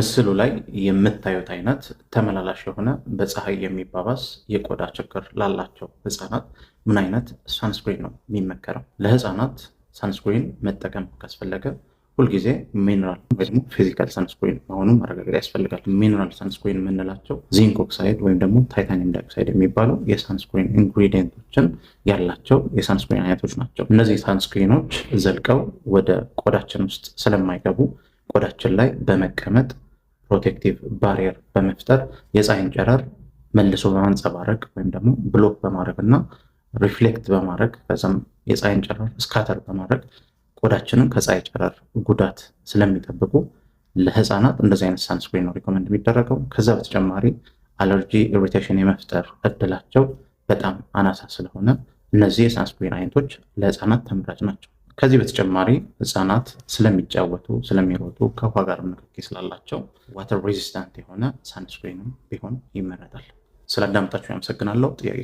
ምስሉ ላይ የምታዩት አይነት ተመላላሽ የሆነ በፀሐይ የሚባባስ የቆዳ ችግር ላላቸው ህፃናት ምን አይነት sunscreen ነው የሚመከረው? ለህፃናት sunscreen መጠቀም ካስፈለገ ሁልጊዜ ሚነራል ወይ ደግሞ physical sunscreen መሆኑን ማረጋገጥ ያስፈልጋል። Mineral sunscreen የምንላቸው zinc oxide ወይም ደግሞ titanium dioxide የሚባሉ የ sunscreen ingredient ኦችን ያላቸው የ sunscreen አይነቶች ናቸው። እነዚህ sunscreen ኖች ዘልቀው ወደ ቆዳችን ውስጥ ስለማይገቡ ቆዳችን ላይ በመቀመጥ protective barrier በመፍጠር የፀሐይን ጨረር መልሶ በማንጸባረቅ ወይም ደግሞ block በማድረግ እና reflect በማድረግ፣ ከዛም የፀሐይን ጨረር scatter በማድረግ ቆዳችንን ከፀሐይ ጨረር ጉዳት ስለሚጠብቁ ለህፃናት እንደዚህ አይነት sunscreen ነው recommend የሚደረገው። ከዛ በተጨማሪ allergy፣ irritation የመፍጠር እድላቸው በጣም አናሳ ስለሆነ እነዚህ የ sunscreen አይነቶች ለህፃናት ተመራጭ ናቸው። ከዚህ በተጨማሪ ህፃናት ስለሚጫወቱ፣ ስለሚሮጡ፣ ከውሃ ጋር ንክኪ ስላላቸው water resistant የሆነ sunscreen ም ቢሆን ይመረጣል። ስላዳመጣችሁ አመሰግናለሁ። ጥያቄ